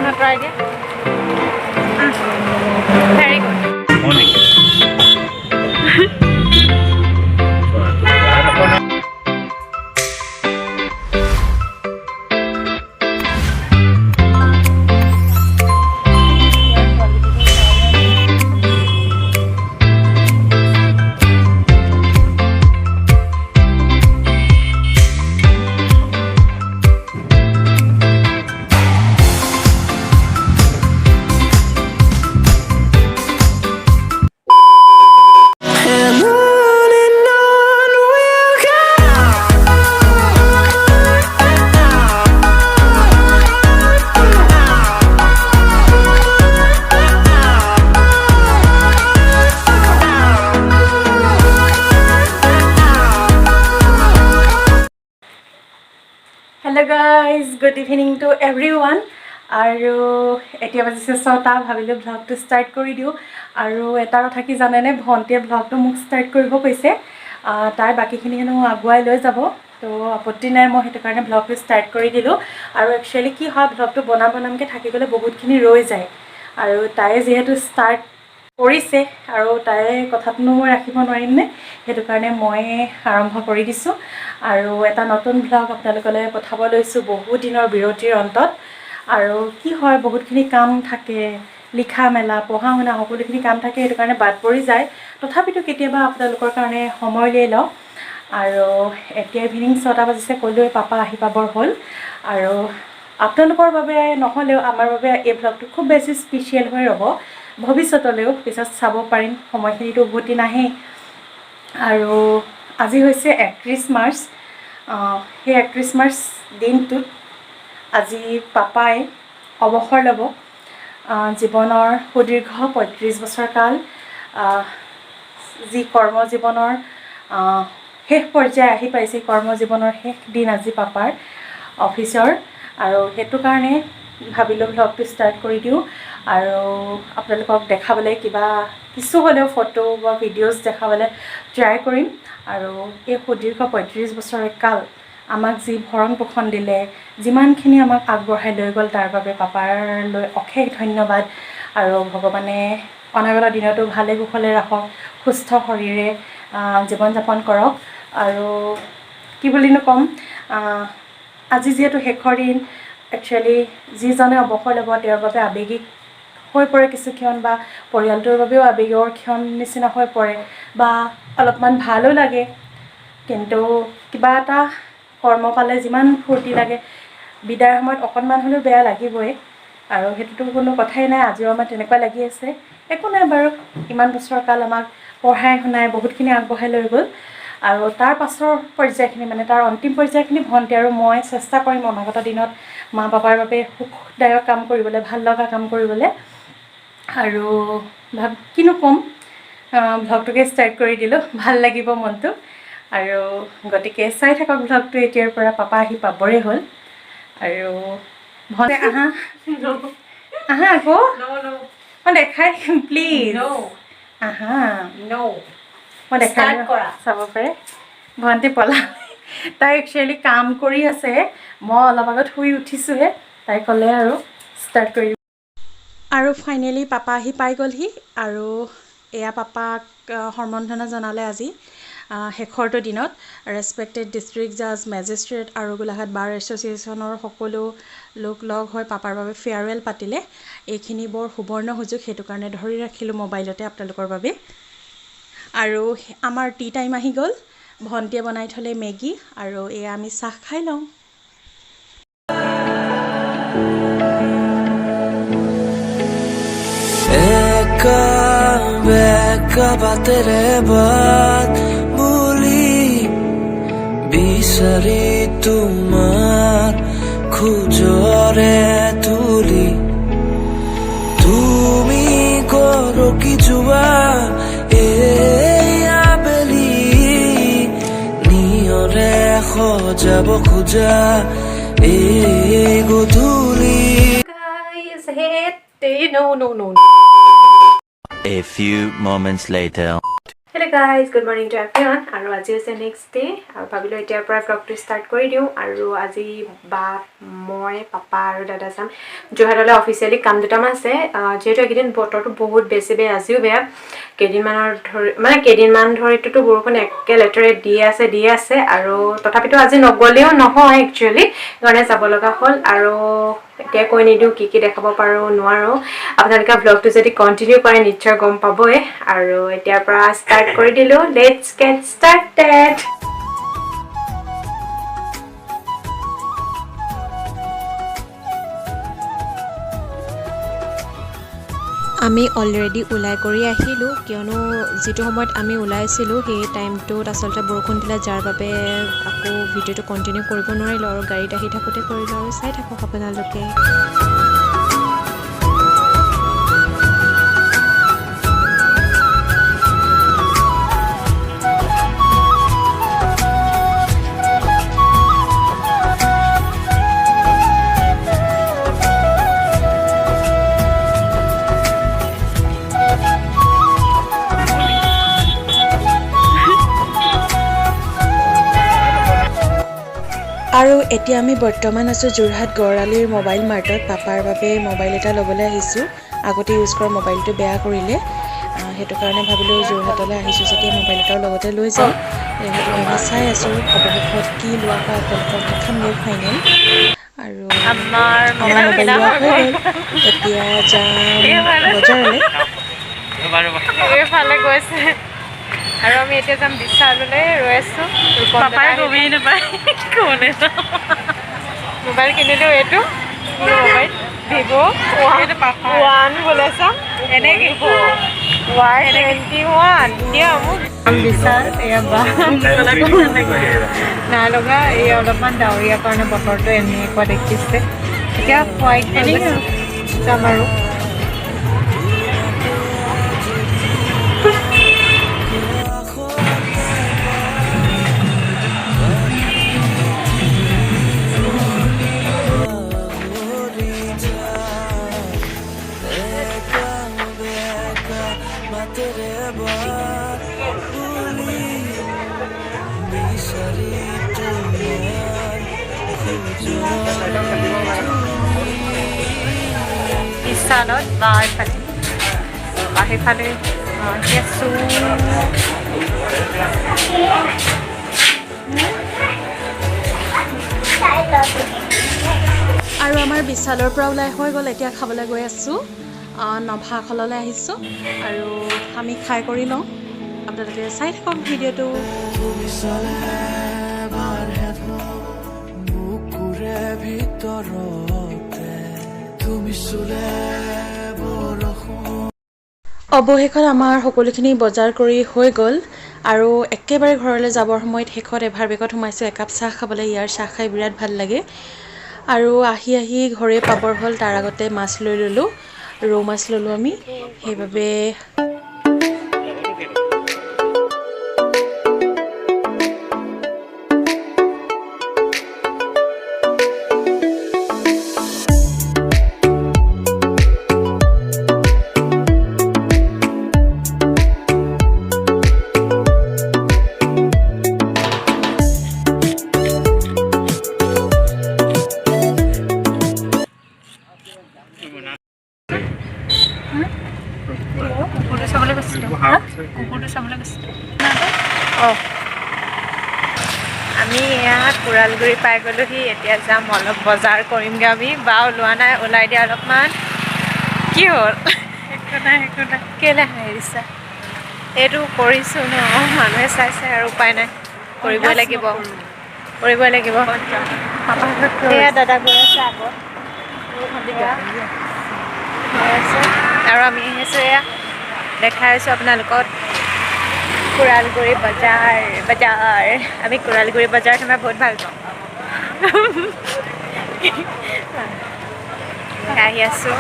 অকণ আঁতৰাই দিয়া। Very good. Morning. And on we'll go. Hello guys, good evening to everyone. আৰু এতিয়া বাজিছে 6টা। ভাবিলোঁ ভ্লগটো ষ্টাৰ্ট কৰি দিওঁ। আৰু এটা কথা কি জানেনে, ভণ্টিয়ে ভ্লগটো মোক ষ্টাৰ্ট কৰিব কৈছে। তাই বাকীখিনি হেনো আগুৱাই লৈ যাব। তো আপত্তি নাই, মই সেইটো কাৰণে ভ্লগটো ষ্টাৰ্ট কৰি দিলোঁ। আৰু একচুৱেলি কি হয়, ভ্লগটো বনাম বনামকৈ থাকি গ'লে বহুতখিনি ৰৈ যায়। আৰু তাই যিহেতু ষ্টাৰ্ট কৰিছে আৰু তাই কথাটোনো মই ৰাখিব নোৱাৰিমনে? সেইটো কাৰণে মই আৰম্ভ কৰি দিছোঁ আৰু এটা নতুন ভ্লগ আপোনালোকলৈ পঠাব লৈছোঁ বহুত দিনৰ বিৰতিৰ অন্তত। আৰু কি হয়, বহুতখিনি কাম থাকে, লিখা মেলা, পঢ়া শুনা, সকলোখিনি কাম থাকে, সেইটো কাৰণে বাদ পৰি যায়। তথাপিতো কেতিয়াবা আপোনালোকৰ কাৰণে সময় উলিয়াই লওঁ। আৰু এতিয়া ইভিনিং 6টা বাজিছে, ক'লোৱে, পাপা আহি পাবৰ হ'ল। আৰু আপোনালোকৰ বাবে নহ'লেও আমাৰ বাবে এই ভ্লগটো খুব বেছি স্পেচিয়েল হৈ ৰ'ব ভৱিষ্যতলৈও, পিছত চাব পাৰিম। সময়খিনিতো উভতি নাহেই। আৰু আজি হৈছে 31 মাৰ্চ। সেই 31 মাৰ্চ দিনটোত আজি পাপাই অৱসৰ ল'ব। জীৱনৰ সুদীৰ্ঘ 35 বছৰ কাল যি কৰ্মজীৱনৰ শেষ পৰ্যায় আহি পাইছে, কৰ্মজীৱনৰ শেষ দিন আজি পাপাৰ অফিচৰ। আৰু সেইটো কাৰণে ভাবিলোঁ ভ্লগটো ষ্টাৰ্ট কৰি দিওঁ আৰু আপোনালোকক দেখাবলৈ কিবা কিছু হ'লেও ফটো বা ভিডিঅ'জ দেখাবলৈ ট্ৰাই কৰিম। আৰু এই সুদীৰ্ঘ 35 বছৰ কাল আমাক যি ভৰণ পোষণ দিলে, যিমানখিনি আমাক আগবঢ়াই লৈ গ'ল, তাৰ বাবে পাপাৰলৈ অশেষ ধন্যবাদ। আৰু ভগৱানে অনাগত দিনতো ভালে কুশলে ৰাখক, সুস্থ শৰীৰে জীৱন যাপন কৰক। আৰু কি বুলিনো ক'ম, আজি যিহেতু শেষৰ দিন, একচুৱেলি যিজনে অৱসৰ ল'ব তেওঁৰ বাবে আৱেগিক হৈ পৰে কিছু ক্ষণ বা পৰিয়ালটোৰ বাবেও আৱেগৰ ক্ষণ নিচিনা হৈ পৰে বা অলপমান ভালো লাগে। কিন্তু কিবা এটা কৰ্ম পালে যিমান ফূৰ্তি লাগে, বিদায়ৰ সময়ত অকণমান হ'লেও বেয়া লাগিবই আৰু সেইটোতো কোনো কথাই নাই। আজিও আমাৰ তেনেকুৱা লাগি আছে। একো নাই বাৰু, ইমান বছৰ কাল আমাক পঢ়াই শুনাই বহুতখিনি আগবঢ়াই লৈ গ'ল। আৰু তাৰ পাছৰ পৰ্যায়খিনি, মানে তাৰ অন্তিম পৰ্যায়খিনি ভণ্টি আৰু মই চেষ্টা কৰিম অনাগত দিনত মা পাপাৰ বাবে সুখদায়ক কাম কৰিবলৈ, ভাল লগা কাম কৰিবলৈ। আৰু কিনো ক'ম, ভ্লগটোকে ষ্টাৰ্ট কৰি দিলোঁ, ভাল লাগিব মনটো। আৰু গতিকে চাই থাকক ভ্লগটো এতিয়াৰ পৰা। পাপা আহি পাবৰে হ'ল। আৰু ভণ্টি, আহা আহা আকৌ। No. মই দেখাই দিম, প্লিজ। No. আহা। No. মই দেখাই Start দিম। কৰা। চাব পাৰে। ভণ্টি পলা, তাই একচুৱেলি কাম কৰি আছে। মই অলপ আগত শুই উঠিছোঁহে, তাই ক'লে আৰু ষ্টাৰ্ট কৰি। আৰু ফাইনেলি পাপা আহি পাই গ'লহি। আৰু এয়া পাপাক সম্বৰ্ধনা জনালে আজি শেষৰটো দিনত। ৰেচপেক্টেড ডিষ্ট্ৰিক্ট জাজ, মেজিষ্ট্ৰেট আৰু গোলাঘাট বাৰ এছ'চিয়েশ্যনৰ সকলো লোক লগ হৈ পাপাৰ বাবে ফেয়াৰৱেল পাতিলে। এইখিনি বৰ সুবৰ্ণ সুযোগ, সেইটো কাৰণে ধৰি ৰাখিলোঁ মোবাইলতে আপোনালোকৰ বাবে। আৰু আমাৰ টি টাইম আহি গ'ল। ভণ্টিয়ে বনাই থ'লে মেগী আৰু এয়া আমি চাহ খাই লওঁ। একা বেকা বাটেৰে বাট বুলি বিচাৰি তোমাৰ খোজৰে তুলি তুমি গৰকি যোৱা এই আবেলি নিয়ৰে সজাব খোজা এই গধূলি। Guys, hey, no, no, no. A few moments later. Hello guys, good morning to everyone. আৰু আজি হৈছে নেক্সট ডে আৰু ভাবিলোঁ এতিয়াৰ পৰা ভ্লগটো ষ্টাৰ্ট কৰি দিওঁ। আৰু আজি বা, মই, পাপা আৰু দাদা যাম যোৰহাটলৈ। অফিচিয়েলি কাম দুটামান আছে। যিহেতু এইকেইদিন বতৰটো বহুত বেছি বেয়া, আজিও বেয়া। কেইদিনমানৰ ধৰি, মানে কেইদিনমান ধৰিটোতো বৰষুণ একে লেটাৰে দি আছে, দি আছে। আৰু তথাপিতো আজি নগ'লেও নহয় একচুৱেলি, সেইকাৰণে যাব লগা হ'ল। আৰু এতিয়া কৈ নিদিওঁ কি কি দেখাব পাৰোঁ নোৱাৰোঁ। আপোনালোকে ভ্লগটো যদি কণ্টিনিউ কৰে নিশ্চয় গম পাবই। আৰু এতিয়াৰ পৰা ষ্টাৰ্ট কৰি দিলোঁ। Let's get started. আমি অলৰেডি ওলাই কৰি আহিলোঁ, কিয়নো যিটো সময়ত আমি ওলাইছিলোঁ সেই টাইমটোত আচলতে বৰষুণ দিলে, যাৰ বাবে আকৌ ভিডিঅ'টো কণ্টিনিউ কৰিব নোৱাৰিলোঁ আৰু গাড়ীত আহি থাকোঁতে কৰিলোঁ। আৰু চাই থাকক আপোনালোকে। আৰু এতিয়া আমি বৰ্তমান আছোঁ যোৰহাট গড়আলিৰ মোবাইল মাৰ্টত। পাপাৰ বাবে মোবাইল এটা ল'বলৈ আহিছোঁ। আগতে ইউজ কৰা মোবাইলটো বেয়া কৰিলে। সেইটো কাৰণে ভাবিলোঁ যোৰহাটলৈ আহিছোঁ যেতিয়া মোবাইল এটাও লগতে লৈ যাওঁ। সেইটো কাৰণে চাই আছোঁ। অৱশেষত কি লোৱা হয় আপোনালোকক দেখামগৈ ফাইনেল। আৰু আমাৰ আমাৰ মোবাইল লোৱা হৈ গ'ল। এতিয়া যাম বজাৰলৈ। এইফালে গৈছে আৰু আমি এতিয়া যাম বিশাললৈ, ৰৈ আছোঁ। পাপাই গমেই নাপায় ক'বলৈ। মোবাইল কিনিলোঁ। এইটো কি মোবাইল? ভিভ' 1 বোলে চাম। এনেকে। Y21 দিয়া মোক। বিশাল এয়া বা নাই লগা। এই অলপমান ডাৱৰীয়া কাৰণে বতৰটো এনেকুৱা দেখিছে। এতিয়া হোৱাইট যাম আৰু। একা বেকা মাতেৰে বাট বুলি বিচাৰি তোমাৰ খোজৰে। বিশালত বা এইফালে বা সেইফালে আহি আছোঁ। আৰু আমাৰ বিশালৰ পৰা ওলাই হৈ গ'ল। এতিয়া খাবলৈ গৈ আছোঁ। নভাখললৈ আহিছোঁ আৰু আমি খাই কৰি লওঁ। আপোনালোকে চাই থাকক ভিডিঅ'টো। তুমি চালে এবাৰহে বুকুৰে ভিতৰতে তুমি চুলে বৰষুণ। অৱশেষত আমাৰ সকলোখিনি বজাৰ কৰি হৈ গ'ল আৰু একেবাৰে ঘৰলৈ যাবৰ সময়ত শেষত এভাৰ বেগত সোমাইছোঁ একাপ চাহ খাবলৈ। ইয়াৰ চাহ খাই বিৰাট ভাল লাগে। আৰু আহি আহি ঘৰে পাবৰ হ'ল, তাৰ আগতে মাছ লৈ ল'লোঁ। ৰৌ মাছ ল'লোঁ আমি সেইবাবে। কুকুৰটো চাবলৈ গৈছিলোঁ, কুকুৰটো চাবলৈ গৈছিলোঁ। অঁ, আমি ইয়াত কুৰালগুৰি পাই গ'লোহি। এতিয়া যাম, অলপ বজাৰ কৰিমগৈ আমি। বা ওলোৱা নাই, ওলাই দিয়া অলপমান। কি হ'ল? একো নাই, একো নাই। কেলৈ হাঁহি দিছা? এইটো কৰিছোঁ ন, মানুহে চাইছে আৰু উপায় নাই, কৰিবই লাগিব, কৰিবই লাগিব। এয়া দাদা গৈ আছে আগত, এয়া গৈ আছে আৰু আমি আহিছোঁ। এয়া দেখাই আছোঁ আপোনালোকক কুৰালগুৰি বজাৰ। বজাৰ, আমি কুৰালগুৰি বজাৰ সোমাই বহুত ভাল পাওঁ। আহি আছোঁ।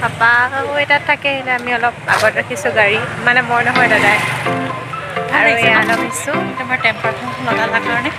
পাপা তাত থাকে, আহিলে আমি অলপ আগত ৰাখিছোঁ গাড়ী, মানে মই নহয়, দাদাই। আৰু এয়া লগাইছোঁ। তোমাৰ টেম্পাৰখন লগালা কাৰণে।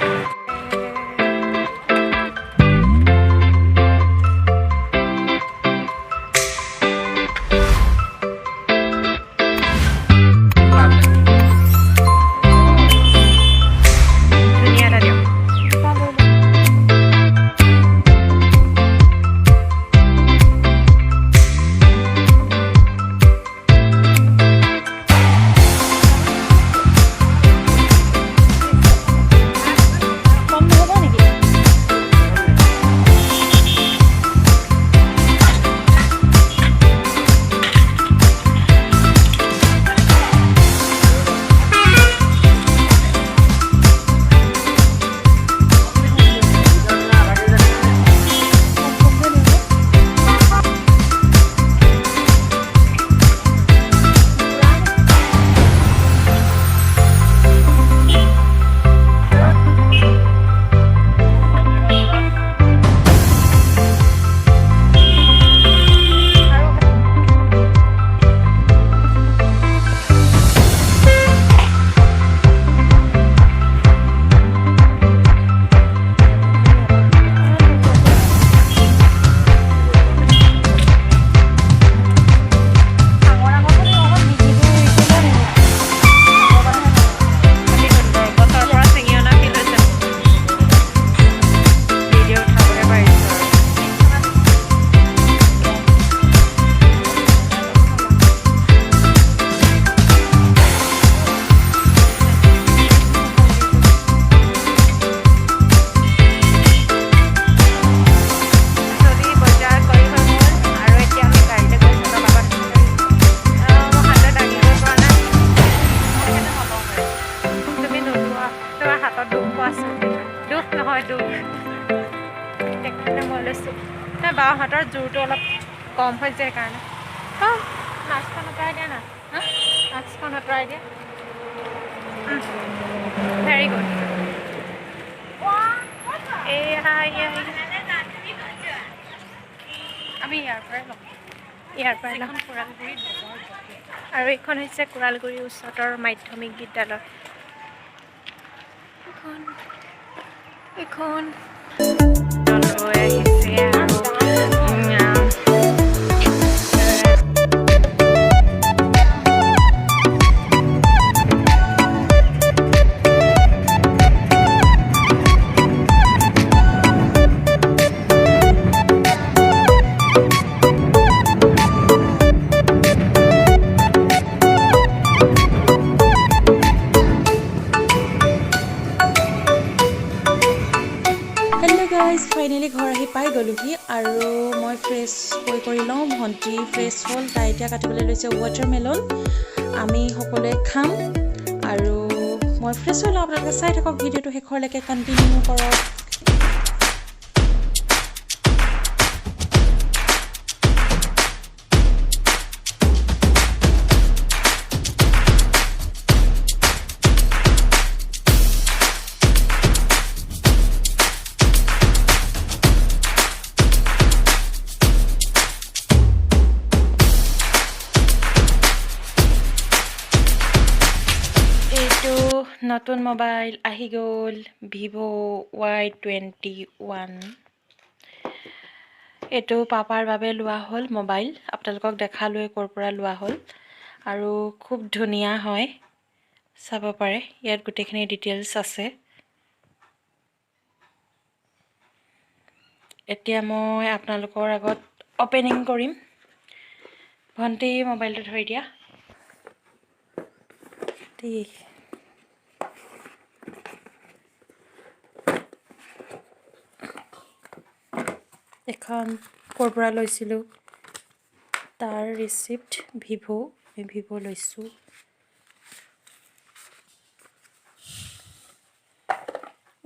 ইহঁতৰ জোৰটো অলপ কম হৈছে সেইকাৰণে। অঁ, মাস্কখন আঁতৰাই দিয়া না, মাস্কখন আঁতৰাই দিয়া। Very good. এয়া আমি ইয়াৰ পৰাই ল'ম, ইয়াৰ পৰাই ল'ম। আৰু এইখন হৈছে কোৰালগুৰি উচ্চতৰ মাধ্যমিক বিদ্যালয়। এইখন লৈ আহিছে আৰু ফাইনেলি ঘৰ আহি পাই গ'লোহি আৰু মই ফ্ৰেছ হৈ কৰি লওঁ। ভণ্টি ফ্ৰেছ হ'ল, তাই এতিয়া কাটিবলৈ লৈছে ৱাটাৰমেলন। আমি সকলোৱে খাম আৰু মই ফ্ৰেছ হৈ লওঁ। আপোনালোকে চাই থাকক ভিডিঅ'টো শেষৰলৈকে, কণ্টিনিউ কৰক। নতুন মোবাইল আহি গ'ল, ভিভ' Y21। এইটো পাপাৰ বাবে লোৱা হ'ল মোবাইল। আপোনালোকক দেখালোৱে ক'ৰ পৰা লোৱা হ'ল। আৰু খুব ধুনীয়া হয়, চাব পাৰে। ইয়াত গোটেইখিনি ডিটেইলছ আছে। এতিয়া মই আপোনালোকৰ আগত অ'পেনিং কৰিম। ভণ্টি মোবাইলটো ধৰি দিয়া। ঠিক, এখন ক'ৰ পৰা লৈছিলোঁ তাৰ ৰিচিপ্ট, ভিভ', আমি ভিভ' লৈছোঁ।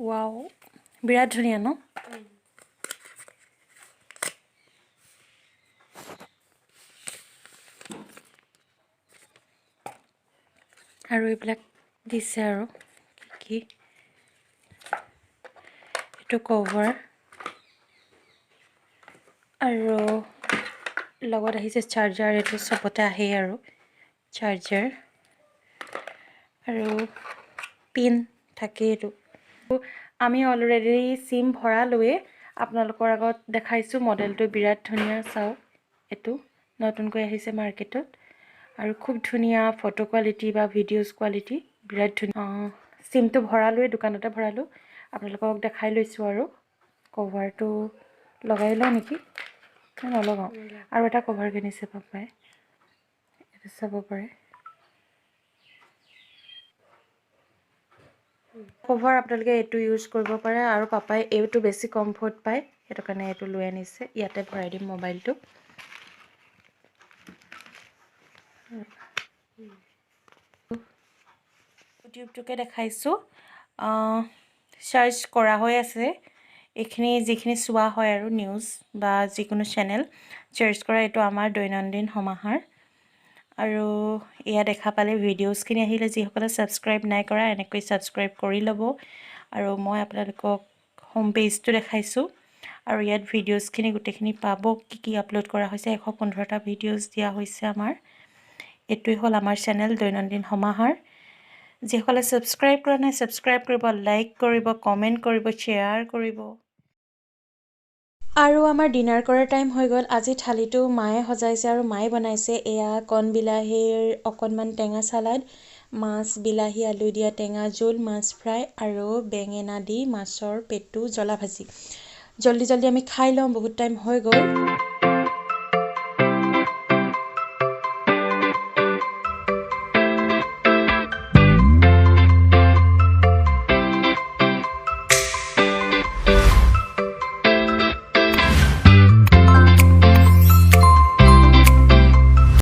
ৱাও, বিৰাট ধুনীয়া ন? আৰু এইবিলাক দিছে আৰু কি এইটো কভাৰ আৰু লগত আহিছে চাৰ্জাৰ। এইটো চবতে আহেই আৰু চাৰ্জাৰ আৰু পিন থাকেই। এইটো আমি অলৰেডি চিম ভৰালোৱেই, আপোনালোকৰ আগত দেখাইছোঁ। মডেলটো বিৰাট ধুনীয়া, চাওক। এইটো নতুনকৈ আহিছে মাৰ্কেটত আৰু খুব ধুনীয়া ফটো কোৱালিটি বা ভিডিঅ'জ কোৱালিটি বিৰাট ধুনীয়া। চিমটো ভৰালোৱেই, দোকানতে ভৰালোঁ, আপোনালোকক দেখাই লৈছোঁ। আৰু কভাৰটো লগাই লওঁ নেকি? নলগাওঁ। আৰু এটা কভাৰ কিনিছে পাপাই, এইটো চাব পাৰে। কভাৰ আপোনালোকে এইটো ইউজ কৰিব পাৰে। আৰু পাপাই এইটো বেছি কমফৰ্ট পায়, সেইটো কাৰণে এইটো লৈ আনিছে। ইয়াতে ভৰাই দিম মোবাইলটো। ইউটিউবটোকে দেখাইছোঁ, চাৰ্চ কৰা হৈ আছে। এইখিনি যিখিনি চোৱা হয় আৰু নিউজ বা যিকোনো চেনেল চাৰ্চ কৰা, এইটো আমাৰ দৈনন্দিন সমাহাৰ। আৰু এয়া দেখা পালে ভিডিঅ'জখিনি আহিলে, যিসকলে ছাবস্ক্ৰাইব নাই কৰা এনেকৈ ছাবস্ক্ৰাইব কৰি ল'ব। আৰু মই আপোনালোকক হোম পেজটো দেখাইছোঁ আৰু ইয়াত ভিডিঅ'জখিনি গোটেইখিনি পাব, কি কি আপলোড কৰা হৈছে। 115টা ভিডিঅ'জ দিয়া হৈছে আমাৰ। এইটোৱে হ'ল আমাৰ চেনেল দৈনন্দিন সমাহাৰ। যিসকলে ছাবস্ক্ৰাইব কৰা নাই ছাবস্ক্ৰাইব কৰিব, লাইক কৰিব, কমেণ্ট কৰিব, শ্বেয়াৰ কৰিব। আৰু আমাৰ ডিনাৰ কৰাৰ টাইম হৈ গ'ল। আজি থালিটো মায়ে সজাইছে আৰু মায়ে বনাইছে। এয়া কণ বিলাহীৰ অকণমান টেঙা চালাড, মাছ বিলাহী আলু দিয়া টেঙা জোল, মাছ ফ্ৰাই আৰু বেঙেনা দি মাছৰ পেটু জ্বলা ভাজি। জল্দি জল্দি আমি খাই লওঁ, বহুত টাইম হৈ গ'ল।